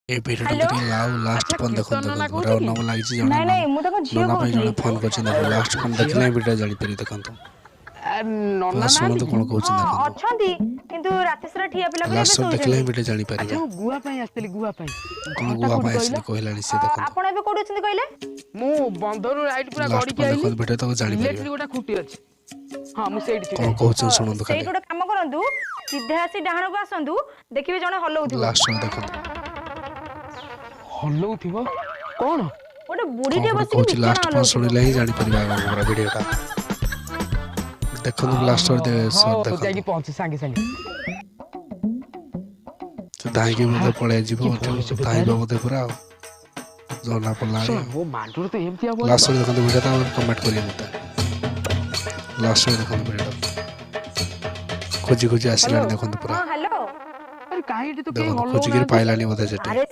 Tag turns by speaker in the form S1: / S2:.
S1: ଏ ଭିଡ଼ିଓଟା
S2: hello.
S1: ଦେଖିଲେ ଆଉ last
S3: ଆଚ୍ଛା,
S1: ପର୍ଯ୍ୟନ୍ତ
S3: କୀର୍ତ୍ତନ
S1: ଦେଖନ୍ତୁ।
S3: ନନା
S1: ଦେଖନ୍ତୁ,
S3: କହୁଛ କି?
S1: ଅର୍ଣ୍ଣବ ଲାଗିଛି ଜଣେ
S2: ନାଇଁ ନାଇଁ, ମୁଁ ତାଙ୍କ ଝିଅ
S1: ନନା ପାଇଁ
S2: କହୁଥିଲି।
S1: ଜଣେ ଫୋନ୍ କରିଛନ୍ତି। ଦେଖନ୍ତୁ, ଲାଷ୍ଟ ପର୍ଯ୍ୟନ୍ତ
S3: ଝିଅ?
S1: ଦେଖିଲେ ହିଁ ଭିଡ଼ିଓ ଜାଣିପାରିବେ। ଦେଖନ୍ତୁ,
S3: ନନା
S1: ଶୁଣନ୍ତୁ
S3: ନାହାନ୍ତି କି?
S1: କ'ଣ
S2: ହଁ,
S1: କହୁଛନ୍ତି ଦେଖନ୍ତୁ।
S2: ଅଛନ୍ତି, କିନ୍ତୁ ରାତି ସାରା ଠିଆ ପିଲା କରି
S1: ଲାଷ୍ଟ
S2: ଏବେ
S1: ଦେଖିଲେ ହିଁ
S2: ଶୋଇଛନ୍ତି।
S1: ଭିଡ଼ିଓ ଜାଣିପାରିବେ।
S3: ଆଚ୍ଛା, ମୁଁ ଗୁଆ ପାଇଁ ଆସିଥିଲି, ଗୁଆ ପାଇଁ।
S1: କ'ଣ
S3: ଘରଟା
S1: ଗୁଆ
S3: କୋଉଠି
S1: ପାଇଁ
S3: କହିଲ?
S1: ଆସିଲି କହିଲାଣି ସେ, ଦେଖନ୍ତୁ।
S2: ଆପଣ ଏବେ କୋଉଠି ଅଛନ୍ତି କହିଲେ?
S3: ମୁଁ ବନ୍ଧରୁ ରାଇଟ୍ ପୁରା
S1: ଲାଷ୍ଟ
S3: ଗଡ଼ିକି
S1: ପର୍ଯ୍ୟନ୍ତ
S3: ଆଇଲି।
S1: ଦେଖନ୍ତୁ ଭିଡ଼ିଓ, ତାକୁ ଜାଣିପାରିବେ।
S3: ଇଲେକ୍ଟ୍ରିକ ଗୋଟେ ଖୁଣ୍ଟି ଅଛି, ହଁ, ମୁଁ ସେଇଠି
S1: କ'ଣ
S3: ଛିଡ଼ା ହେଇଛି।
S1: କହୁଛନ୍ତି ଶୁଣନ୍ତୁ ଖାଲି।
S2: ସେଇଠି ଗୋଟେ କାମ କରନ୍ତୁ, ସିଧା ଆସି ଡାହାଣକୁ ଆସନ୍ତୁ, ଦେଖିବେ ଜଣେ ହଲଉଥିବ।
S1: ଲାଷ୍ଟ ଦେଖନ୍ତୁ।
S3: ହଲଉଥିବ କ'ଣ?
S2: ଗୋଟେ
S1: କ'ଣ
S2: ବୁଢୀଟେ
S1: ଗୋଟେ
S2: ବସିକି
S1: କହୁଛି,
S2: ବିଛଣା
S1: ଲାଷ୍ଟ ପର୍ଯ୍ୟନ୍ତ
S2: ହଲଉଥିବ।
S1: ଶୁଣିଲେ ହିଁ ଜାଣିପାରିବା ଆଗକୁ ଭିଡ଼ିଓଟା। ଦେଖନ୍ତୁ, ଲାଷ୍ଟ
S3: ହଉ,
S1: ଦେଖନ୍ତୁ।
S3: ଯାଇକି ପହଞ୍ଚି ସାଙ୍ଗେ ସାଙ୍ଗେ।
S1: ସେ ଧାଇଁକି ବୋଧେ ପଳେଇ ଯିବ,
S3: କି ଭଏସ ଏବେ
S1: ଧାଇଁବ
S3: ତାର?
S1: ବୋଧେ ପୁରା, ଆଉ ଜଣା ପଡ଼ିଲାଣି।
S3: ଶୁଣ, ମୋ ମାଣ୍ଡୁର ତ ଏମିତିଆ ଭଏସ।
S1: ଲାଷ୍ଟ ଦେଖନ୍ତୁ ଭିଡ଼ିଓ, ତାପରେ କମେଣ୍ଟ କରିବେ ମୋତେ। ଲାଷ୍ଟ ଦେଖନ୍ତୁ ଭିଡ଼ିଓଟା, ଖୋଜି ଖୋଜି ଆସିଲାଣି ଦେଖନ୍ତୁ ପୁରା।
S2: ହଁ, ହ୍ୟାଲୋ।
S3: ଆରେ, କାହିଁ ଏଠି ତ କେହି
S1: ଦେଖନ୍ତୁ, ଖୋଜିକିରି
S3: ହଲଉନାହାନ୍ତି।
S1: ପାଇଲାନି ବୋଧେ ସେଠି।
S2: ଆରେ